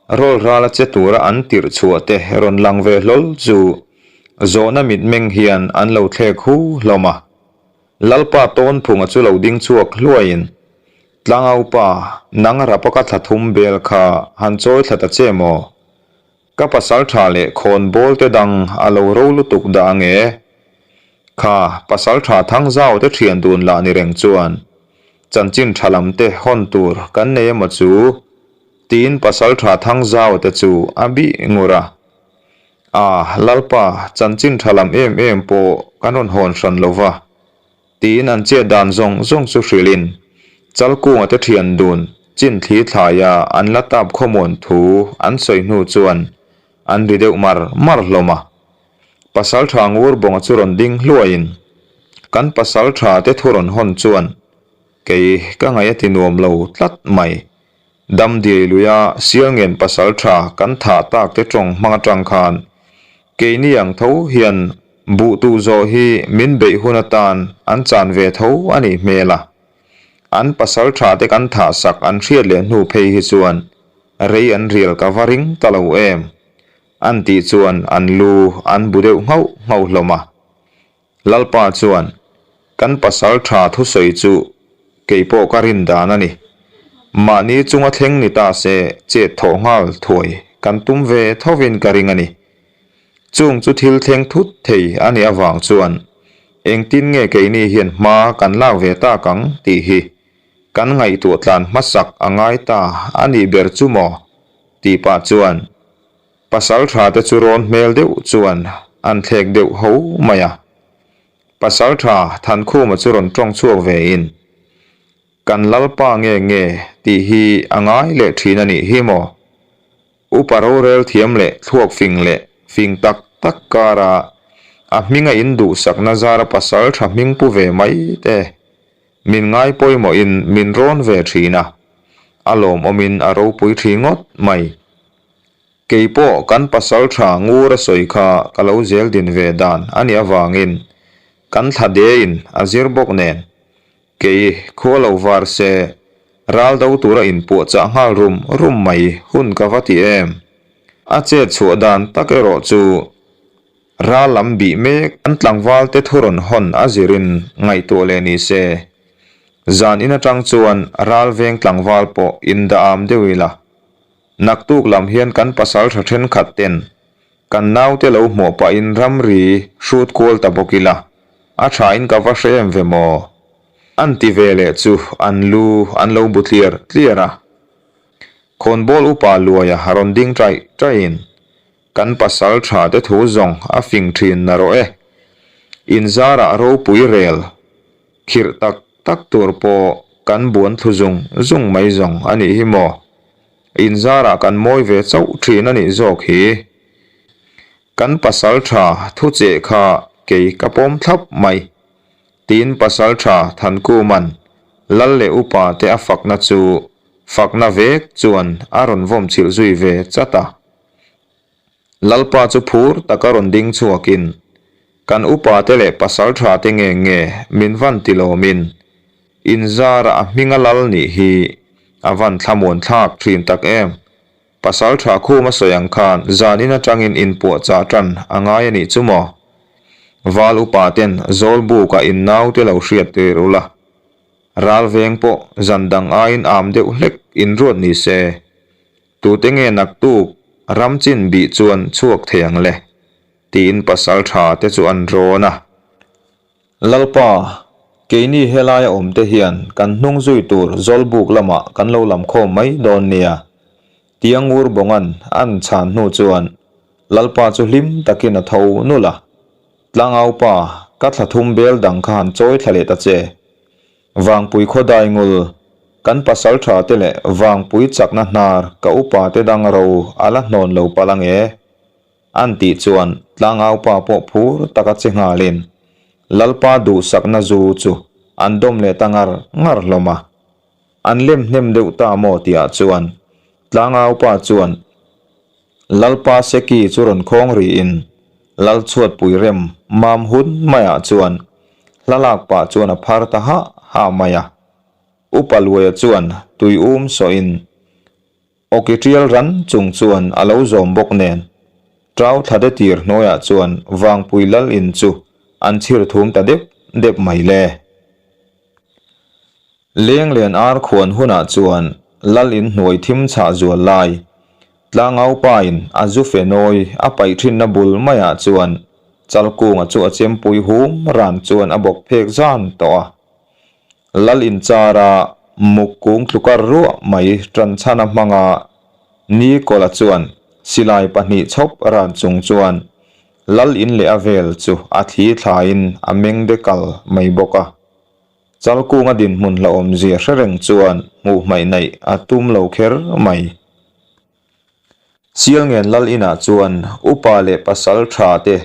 a rawl rala che tura an tirh chhuah te rawn lang ve hlawl chu zawhna mitmeng hian an lo thlek hu hlawm a. Lalpa Tawnphunga chu lo ding chhuak hluaiin, Tlangaupa, nang rapa ka thla thum bel kha han chawi thla ta che maw? Ka pasal tha leh khawn bawl te dang a lo ro lutuk dah ang e. Kha pasal tha Thangzau te thian dun lah ni reng chuan chanchin tha lam te hawn tur kan nei emaw chu? tiin pasal tha Thangzau te chu a bih ngur a. A, Lalpa, chanchin tha lam em em pawh kan rawn hawn hran lo va, tiin an chet dan zawng zawng chu hrilhin Chalkunga te thian dun chin thli thlaia an la tap khawmuan thu an sawi hnu chuan an ri deuh mar mar hlawm a. Pasaltha Ngurbawnga chu rawn ding hluaiin kan pasaltha te thu rawn hawn chuan kei ka ngaih a ti nuam lo tlat mai. Dam diai luia Sialngen pasal tha kan thah tak te tawng hmang atang khan keini ang tho hian buh tuh zawh hi min beih hun atan an chan ve tho a nih hmel a. An pasal tha te kan thah sak an hriat leh hnu phei hi chuan rei an rial ka va ring ta lo em? An tih chuan an lu an bu deuh nghauh nghauh hlawm a. Lalpa chuan, Kan pasal tha thusawi chu kei pawh ka rin dan a ni. Mahni chunga thleng ni ta se chet thawh nghal thuai kan tum ve thovin ka ring a ni. Chung chu thil thleng thut thei a nih avang chuan engtin nge keini hian hma kan lak ve tak ang tih hi kan ngaihtuah tlan hmasak a ngai ta a nih ber chu maw? tih pah chuan Pasal tha te chu rawn hmel deuh chuan an thlek deuh ho mai a. Pasal tha Thankhuma chu rawn tawng chhuak ve in, Kan Lalpa nge nge tih hi a ngai leh thin a nih hi maw? Upa rorel thiam leh thluak fing leh fing tak tak kara a hminga in duhsakna zara pasal tha hming pu ve mai te min ngai pawimawhin min rawn ve thin a, a lawmawmin a ropui thin ngawt mai. Kei pawh kan pasal tha ngur a sawi kha ka lo zel din ve dan a nih avangin kan thla dein a zir bawk nen kei khua lo var se ral do tura inpuahchah nghal rum rum mai hun ka va ti em. A chet chhuah dan tak erawh chu ral lam bih mek an tlangval te thu rawn hawn a zirin ngaihtuah leh ni se. Zan in atang chuan ral veng tlangval pawh indah am deuh ila. Naktuk lam hian kan pasal tha thenkhat ten kan naute lo hmuah pahin ramri hrut kual ta bawk ila, a thain ka va hre em ve maw? An ti ve leh chu an lu an lo bu tliar tliar a. Khawnbawl upa luaia rawn ding taih taihin kan pasal tha te thu zawng a fing thin na rawh e. Inzarah ropui rel khirh tak tak tur pawh kan buan thlu zung zung mai zawng a nih hi maw? Inzarah kan mawi ve chauh thin a nih zawk hi. Kan pasal tha thu cheh kha kei ka pawm thlap mai. Tiin pasal tha Thankuman Lal leh upa te a fakna chu fakna vek chuan a rawn vawm chhilh zui ve chat a. Lalpa chu phur taka rawn ding chhuakin. Kan upa te leh pasaltha te nge nge min van ti lawmin in zara a hminga lal nih hi a van thlamuan thlak thin tak em. Pasaltha khuma sawi ang khan zanin atangin inpuahchah tan a ngai a nih chu maw? Val upa ten Zawlbuka in naute lo hriat tir ula. Ral veng pawh zan dang aiin am deuh hlek inruat ni se. Tute nge naktuk ram chin bih chuan chhuak thei ang le? Tiin pasaltha te chu an rawn a. Lalpa, keini helaia awmte hian kan hnung zui tur Zawlbuk lamah kan lo lam khawm mai dawn nia. Tia ngur bawnga'n an chhan hnu chuan Lalpa chu hlim takin a tho nulh a. Tlangaupa, ka thla thum bel dang kha han chawi thla leh ta che. Vangpui khaw daingul, kan pasal tha te leh Vangpui chakna hnar ka upa te dang ro a la hnawn lo palh ange. An tih chuan tlangaupa pawh phur taka che nghalin Lalpa duhsakna zu chu an dawm leh ta ngar ngar hlawm a. An lem hnem deuh ta maw tihah chuan tlangaupa chuan Lalpa Seki chu rawn khawng rihin Lalchhuatpui rem mam hun maiah chuan hla lak pah chuan a phar ta hah hah mai a. Upa Luaia chuan tui um sawhin Awki tial ran chung chuan a lo zawm bawk nen, Trau thlade tir hnuaiah chuan Vangpui lal in chu an chhir thum ta dep dep mai le. Lenglen ar khuan hunah chuan lal in hnuai thim chhah zual lai, Tlangaupa in a zu fe nawi a paih thinna bul maiah chuan Chalkunga chu a chempui hum ran chuan a bawk phek zan tawh a. Lal inchara muk kung tlukar ruah mai tanchhana hmanga Nikola chuan silai pahnih chhawp ran chung chuan Lal in leh a vel chu a thli thlaiin a meng de kal mai bawk a. Chalkunga dinhmun hlauhawmzia hre reng chuan hmuh hmaih naih a tum lo kher mai. Sialngen Lal inah chuan upa leh pasal tha te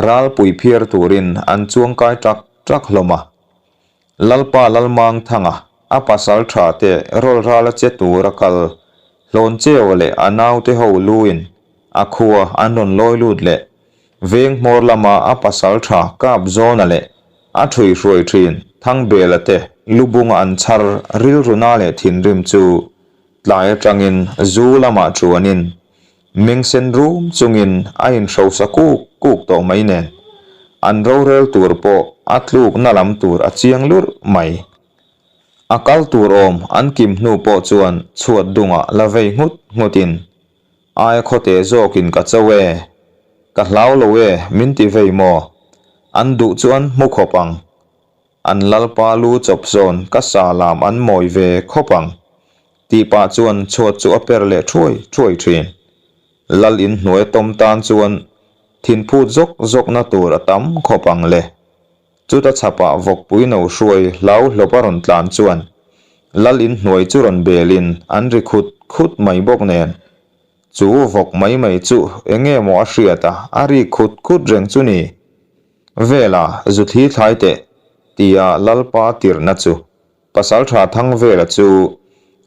ralpui phiar turin an chuangkai ṭak ṭak hlawm a. Lalpa Lalmangthanga a pasal tha te rawlral a che tur a kal Hlawncheu leh a naute ho luin a khua an rawn lawi lut leh veng hmawr lama a pasal tha Kapzawna leh a ṭhuihruai ṭhin Thangbela te lubunga an chhar rilruna leh thinrim chu Tlai atangin zu lamah chuanin meng sen rum chungin a inhrosa kuk kuk tawh mai nen, an rorel tur pawh a tlukna lam tur a chiang lurh mai. A kal tur awm an kim hnu pawh chuan chhuat dungah la vei nghut nghutin, Aia khawte zawkin ka cho e, ka hlau lo e min ti vei maw? An duh chuan hmu khawp ang. An lalpa lu chawp zawn ka sa lam an mawi ve khawp ang tih pah chuan chhuat chu a per leh thuai thuai thin. Lal in hnuai tawm tan chuan thinphut zawk zawkna tur a tam khawp ang le. Chuta chhapah vawkpui no hruai hlau hlawp a rawn tlan chuan lal in hnuai chu rawn belin an ri khut khut mai bawk nen chu vawk mai mai chu enge maw a hriat a a rik khut khut reng chu ni. Vela, zu thli thlai teh, tia Lalpa tirhna chu Pasaltha Thangvela chu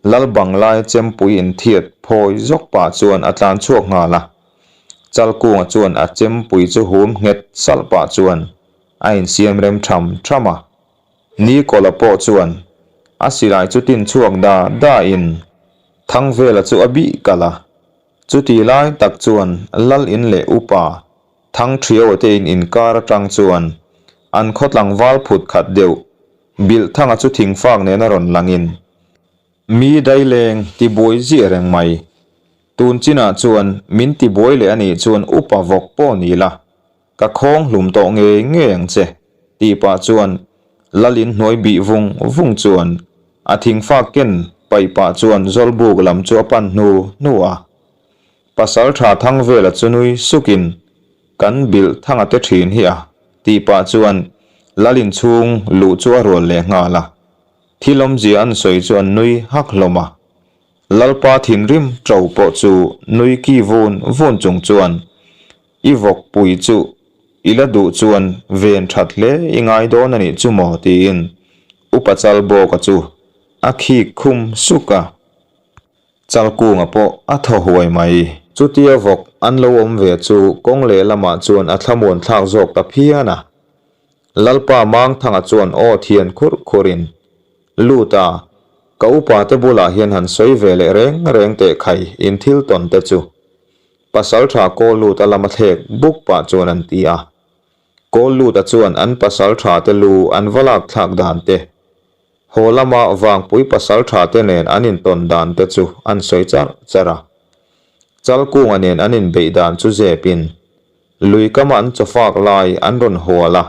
Lal Banglai chempui inthiat phawi zawk pah chuan a tlan chhuak nghal a. Chalkunga chuan a chempui chu hum nghet salh pah chuan a insiam rem tham tham a. Nikola pawh chuan a silai chu tin chhuak da da in Thangvela chu a bih kalh a. Chuti lai tak chuan Lal in leh upa Thangṭhiaua te in inkar aṭang chuan an khaw tlangval phut khat deuh Bilhthanga chu thingfak nena rawn langin mi daileng tibuai ziah reng mai. Tun chinah chuan min tibuai leh anih chuan upa vawk pawh ni la, ka khawng hlum tawh ngei ngei ang che tih pah chuan Lalin hnuai bih vung vung chuan a thingfak ken paih pah chuan Zawlbuk lam chu a pan hnu hnu a. Pasal tha Thangvela chu nui sukin, Kan bilh thanga te thin hi a, tih pah chuan Lal inchhung luh chu a rual leh nghal a. Thil awmzia an sawi chu an nui hak hlawm a. Lalpa thinrim ṭo pawh chu nui ki vun vun chung chuan, I vawk pui chu i la duh chuan ven that hle i ngai dawn a nih chu maw? tiin Upa Chalbawka chu a khik khum suk a. Chalkunga pawh a thaw huai mai. Chutia vawk an lo awm ve chu kawng lehlamah chuan a thlamuan thlak zawk ta phian a. Lalpa Mangthanga chuan aw thian khurh khurhin, Lut a, ka upa te bulah hian han sawi ve leh reng reng teh khai in thil tawn te chu. Pasaltha kawl lut a lama thlek buk pah chuan an ti a. Kawl lut a chuan an pasaltha te lu an va lak thlak dan te, haw lama vangpui pasaltha te nen an intawn dan te chu an sawi char char a. Chalkunga nen an inbeih dan chu zep in lui kama an chawfak lai an rawn hual a.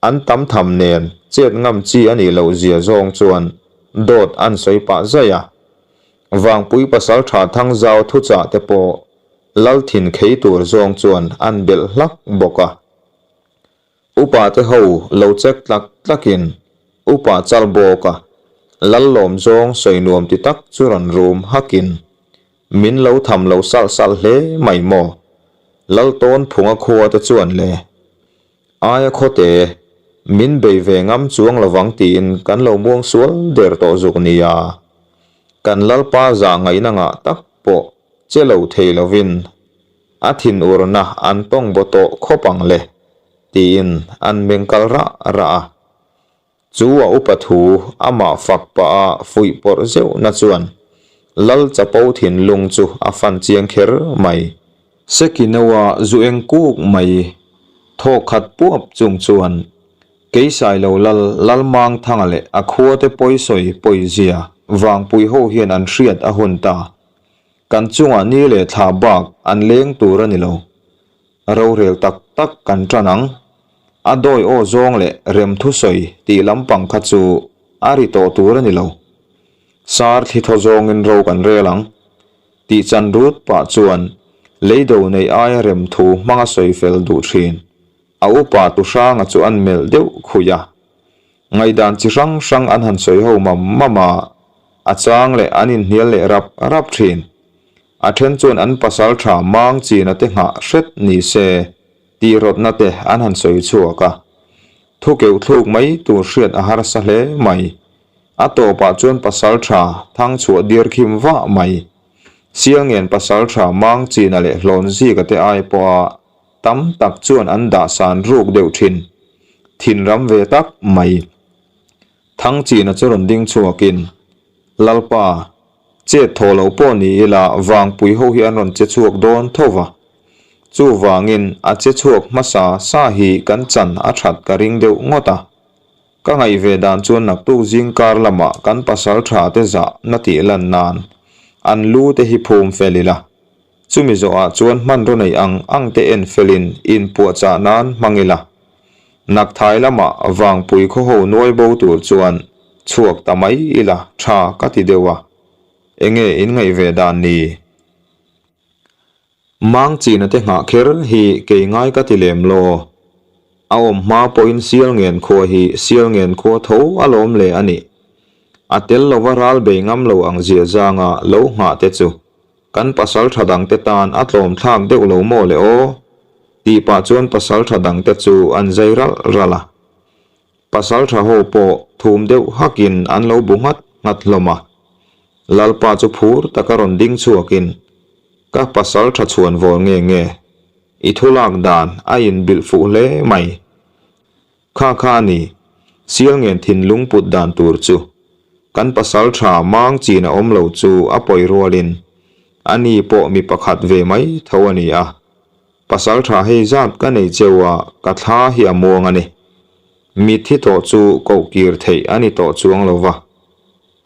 An tam tham nen chet ngam chi a nih loh zia zawng chuan dawt an sawi pah zaih a. Vangpui pasaltha Thangzau thuchah te pawh Lal thin khei tur zawng chuan an belh hlak bawk a. Upa te ho lo check tlak tlakin Upa chal bawk a, Lal lawm zawng sawi nuam ti tak chu rawn rum hakin min lo tham lo salh salh hle mai maw? Lal tawn phunga khua te chuan le aia khawte min bei ve ngam chuang lovang tiin kan lo muang sual der tawh zuk nia. Kan Lalpa zah ngaihna ngah tak pawh che lo thei lovin a thinurna an tawng baw tawh khawp ang le, tiin an meng kal rah rah a. Chu a upa thu amah fak pah a fuih pawrh zeuhna chuan Lal chapo thinlung chu a fan chiang kher mai. Sekinoa zu eng kuk mai thawk khat puap chung chuan Keisailo Lal Lalmangthanga leh a khuate pawisawi pawizia vangpui ho hian an hriat a hun ta. Kan chungah ni leh thla bak an leng tur a ni lo. Rorel tak tak kan tan ang. A dawi aw zawng leh rem thusawi tih lampang kha chu a ri tawh tur a ni lo. Sar thli thaw zawngin ro kan rel ang. Tih chan rut pah chuan leido neih aia rem thu hmanga sawi fel duh thin. A upa tu hranga chu an melh deuh khuih a. Ngaihdan chi hrang hrang an han sawi ho mam mam a, a chang leh an inhnial leh rap rap thin. A then chuan an pasal tha mang china te nghah hret ni se tih rawtna te an han sawi chhuak a. Thu keuh thluk mai tur hriat a harsa hle mai. A tawpah chuan pasal tha thang chhuah dir khim vah mai. Sialngen pasal tha mang china leh hlawn zika te ai pawha Tam tak chuan an dah san ruk deuh thin. Thin ram ve tak mai. Thangchina chu rawn ding chhuakin, Lalpa, chet thaw lo pawh ni ila vangpui ho hi an rawn che chhuak dawn tho va. Chuvangin a che chhuak hmasa sa hi kan chan a that ka ring deuh ngawt a. Ka ngaih ve dan chuan naktuk zingkar lamah kan pasal tha te zah na tih lan nan an lu te hi phum fel ila. Chumi zawhah chuan hmanraw nei ang ang te en felin inpuahchah nan hmang ila. Nakthai lamah vangpui khawho nuai bo tur chuan chhuak ta mai ila tha ka ti deuh a. Enge in ngaih ve dan ni? Mang china te nghah kher hi kei ngai ka ti lem lo. A awm hma pawhin Sialngen khua hi Sialngen khua tho alawm le a nih. A tel lova ral bei ngam lo ang zia zanga lo nghah te chu Kan pasal tha dangte tan a tlawm thlak deuh lo maw le aw? tih pah chuan pasal tha dangte chu an zai ralh ralh a. Pasal tha ho pawh thum deuh hakin an lo bu nghat nghat hlawm a. Lalpa chu phur taka rawn ding chhuakin, Ka pasal tha chhuan vawl nge nge? I thu lak dan a inbilh fuh hle mai. Kha kha a ni, Sialngen thinlung put dan tur chu. Kan pasal tha mang chin a awm lo chu a pawi rualin a ni pawh mi pakhat ve mai tho a ni a. Pasal tha hei zat ka nei cheu a, ka thla hi a muang a ni. Mitthi tawh chu koh kir theih a ni tawh chuang lo va.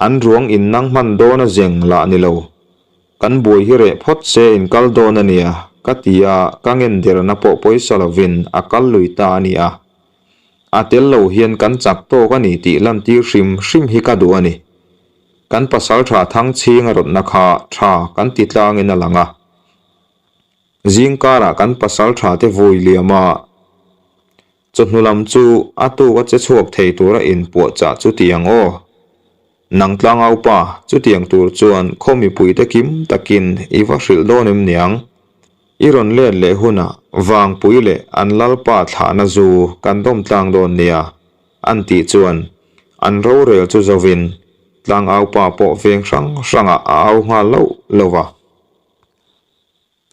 An ruang in nang hman dawn a zeng lah ni lo. Kan buai hi reh phawt se in kal dawn a nia, ka ti a, ka ngen derna pawh pawisa lovin a kal lui ta a ni a. A tel lo hian kan chak tawk a ni tih lantir hrim hrim hi ka duh a ni. Kan pasal tha Thangchhinga rawtna kha tha kan ti tlangin a lang a. Zingkarah kan pasal tha te vui liam a, chawhnu lam chu a tuk a che chhuak thei tura inpuahchah chu ti ang aw. Nang tlangaupa, chutiang tur chuan khaw mipuite kim takin i va hrilh dawn em niang? I rawn let leh hunah Vangpui leh an Lalpa thlahna zu kan dawm tlang dawn nia, an tih chuan an rorel chu zovin tlangaupa pawh veng hrang hrangah a au nghal loh loh a.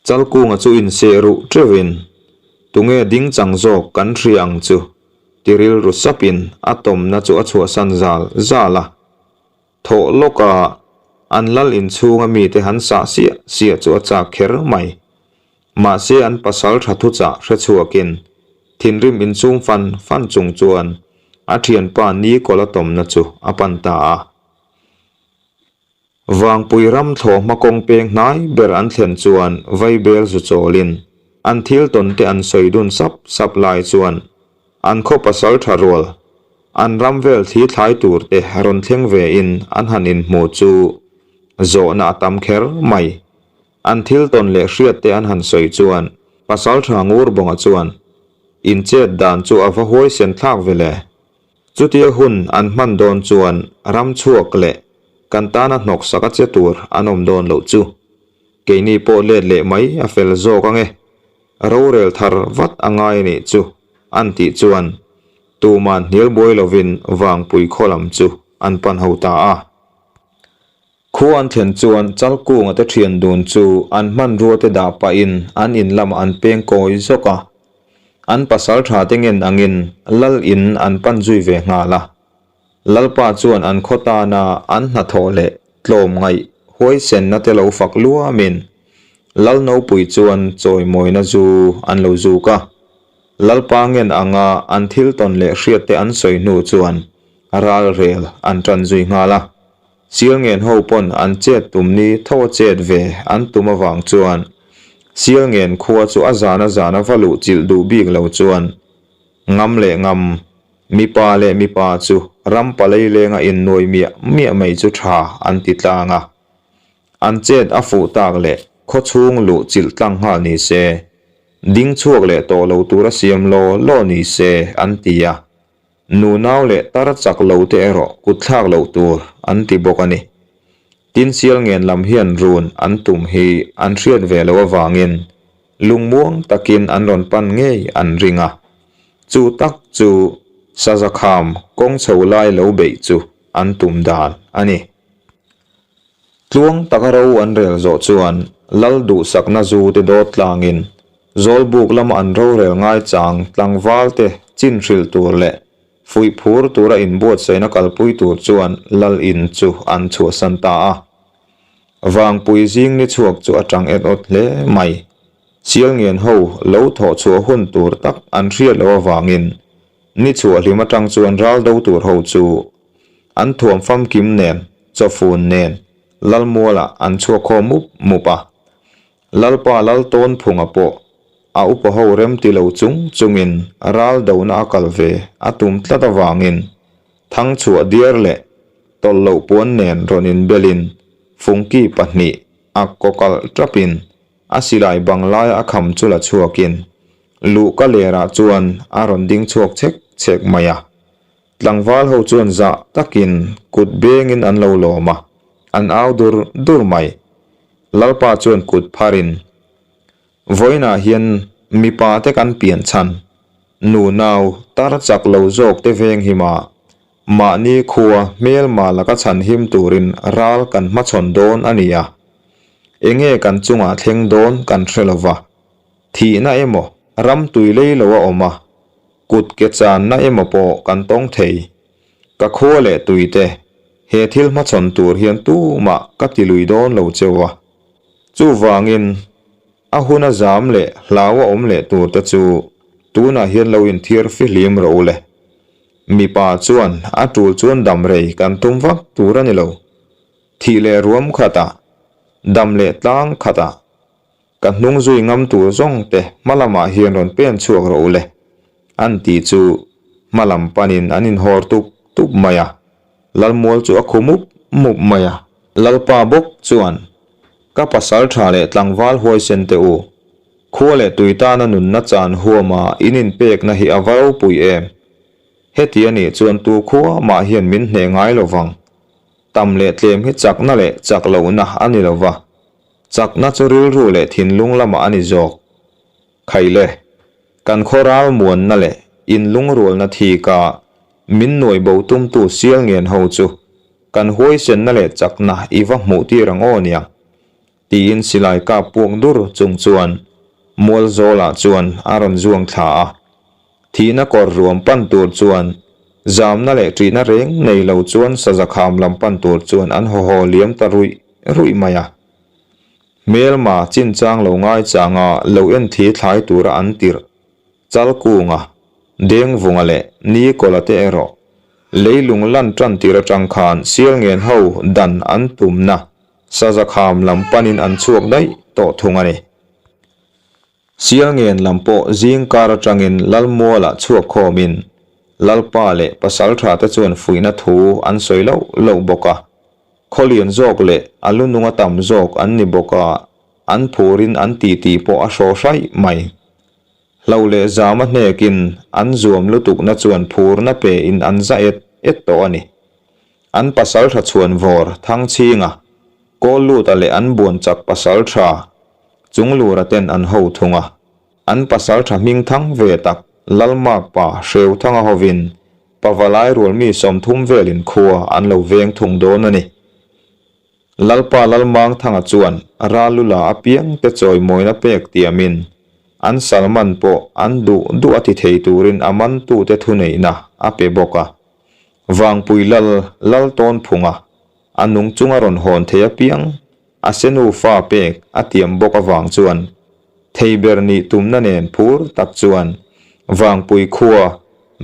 Chalkunga chu inseh ruh teuhin, Tunge ding chang zawk kan hria ang chu, ti rilru sapin a tawmna chu a chhuahsan zal zal a. Thawh lawka an lal inchhunga mite han sah siah siah chu a chak kher mai. Mahse an pasal tha thuchah hre chhuakin thinrim insum fan fan chung chuan a thianpa Nikola tawmna chu a pan ta a. Vangpui ram thlawhhma kawng peng hnai ber an thlen chuan Vaibel zu chawlin an thil tawn te an sawi dun sap sap lai chuan an khaw pasal tha rual an ram vel thli thlai tur te rawn thleng ve in an han inhmu chu zawhna a tam kher mai. An thil tawn leh hriat te an han sawi chuan Pasaltha Ngurbawnga chuan in chet dan chu a va huaisen thlak ve le. Chutia hun an hman dawn chuan ram chhuak leh kan tana hnawksak a che tur an awm dawn loh chu. Keini pawh let leh mai a fel zawk ange. Rorel thar vat a ngai anih chu an tih chuan tuman hnial buai lovin Vangpui khaw lam chu an pan ho ta a. Khua an thlen chuan Chalkunga te thian dun chu an hmanrua te dah pahin an in lamah an peng kawi zawk a. An pasal tha te ngen angin Lal in an pan zui ve nghal a. Lalpa chuan an khaw tana an hnathawh leh tlawm ngaih huaisenna te lo fak luamin Lal Nopui chuan chawimawina zu an lo zuk a. Lalpa ngen anga an thil tawn leh hriat te an sawi hnu chuan ralrel an tan zui nghal a. Sialngen ho pawn an chet tum ni tho a chet ve an tum avang chuan Sialngen khua chu a zan a zan a va luh chilh duh bik lo chuan ngam leh ngam, mipa leh mipa chu ram palei lenga innuai miah miah mai chu tha an ti tlang a. An chet a fuh tak leh khaw chhung luh chilh tlang nghal ni se, ding chhuak leh tawh lo tura siam law law ni se an ti a. Nunau leh tar chak lo te erawh kut thlak loh tur an ti bawk a ni. Tin Sialngen lam hian run an tum hi an hriat ve loh avangin lungmuang takin an rawn pan ngei an ring a. Chu tak chu Sazakham kawng chho lai lo beih chu an tum dan a ni. Tluang taka ro an rel zawh chuan Lal duhsakna zu te dawt tlangin Zawlbuk lama an rorel ngaichang tlangval te chin hrilh tur leh fuih phur tura inbuatsaihna kalpui tur chuan Lal in chu an chhuahsan ta a. Vangpui zing ni chhuak chu a tang et awt hle mai. Sialngen ho lo thawh chhuah hun tur tak an hriat loh avangin ni chhuah hlim atang chuan ral do tur ho chu An thuam famkim nen, chawfun nen, Lalmualah an chhuak khaw mup mup a. Lalpa Laltawnphunga pawh a upa ho remti lo chung chungin ral dona a kal ve a tum tlat avangin Thangchhuah diar leh tawlh loh puan nen rawn inbelin fungki pahnih a kawkalh tapin a silai bang laia a kham chu la chhuakin luhka lerah chuan a rawn ding chhuak chhek chhek mai a. Tlangval ho chuan zah takin kut bengin an lo lawm a, an au dur dur mai. Lalpa chuan kut pharin, Vawiinah hian mipa te kan pian chhan, nu nau tar chak lo zawk te veng him a, mahni khua hmelma laka chhan him turin ral kan hmachhawn dawn a ni a. Enge kan chungah thleng dawn kan hre lova, thihna emaw ram tui lei lo a awm a, Kut ke channa emaw pawh kan tawng thei. Ka khua leh tui te, he thil hmachhawn tur hian tumah ka ti lui dawn lo cheu a. Chuvangin, a huna zam leh hlau a awm leh tur te chu tunah hian lo inthiar fihlim rawh u le. Mipa chuan a tul chuan dam rei kan tum vak tur a ni lo. Thih leh ruam khatah, dam leh tlang khatah Ka hnung zui ngam tur zawng te hma lamah hian rawn pen chhuak rawh u le, an tih chu hma lam panin an inhawr tup tup mai a, Lalmual chu a khu mup mup mai a. Lalpa bawk chuan, Ka pasal tha leh tlangval huaisen te u, khua leh tui tana nunna chan huama in inpekna hi a va ropui em? Heti a nih chuan tu khua mah hian min hneh ngai lo vang. Tam leh tlem hi chakna leh chak lohna a ni lo va. Chakna chu rilru leh thinlung lamah a ni zawk. Khaile, kan khaw ral muanna leh inlungrualna thika min nuai bo tumtu sial ngen ho chu kan huaisenna leh chakna i va hmuh tir ang aw nia. Tiin silai kap puak dur chung chuan mual zawlah chuan a rawn zuang thla a. Thihna kawr ruam pan tur chuan zamna leh ṭihna reng nei lo chuan saza kham lam pan tur chuan an haw haw liam ta ruih ruih mai a. Hmelma chinchang lo ngaichanga lo en thi thlai tura an tirh Chalkunga, Dengvunga leh Nikola te erawh leilung lan tan tir atang khan Sialngen ho dan an tumna Sazakham lam panin an chhuak daih tawh thung a ni. Sialngen lam pawh zing kar atangin Lalmualah chhuak khawmin Lalpa leh Pasaltha te chuan fuihna thu an sawi loh loh bawk a. Khawlian zawk leh a lununga tam zawk an ni bawk a, an phurin an titi pawh a hraw hraih mai. Hlo leh zama hnekin an zuam lutukna chuan phurna pein an za et et tawh a ni. An pasaltha chhuanvawr Thangchhinga, Kawlluta leh an buan chak pasaltha Chunglura ten an ho thung a. An pasaltha hmingthang ve tak Lalmakpa Hreuthanga hovin Pavalai rualmi 30 velin khua an lo veng thung dawn a ni. Lalpa Lalmangthanga chuan Ralula apiang te chawimawina pek tiamin an salman pawh an duh duh a ti thei turin a mantute thuneihna a pe bawk a. Vangpui Lal Laltawnphunga a nung chunga rawn hawn thei apiang a senu fa pek a tiam bawk avang chuan thei ber nih tumna nen phur tak chuan Vangpui khua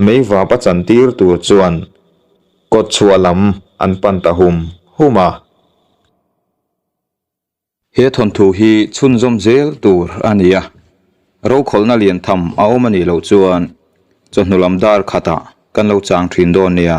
meivap a chantir tur chuan Kawt chhuah lam an pan ta hum hum a. He thawnthu hi chhunzawm zel tur a ni a, rokhawlhna lian tham a awm a nih loh chuan chawhnu lam dar khatah kan lo chang thin dawn nia.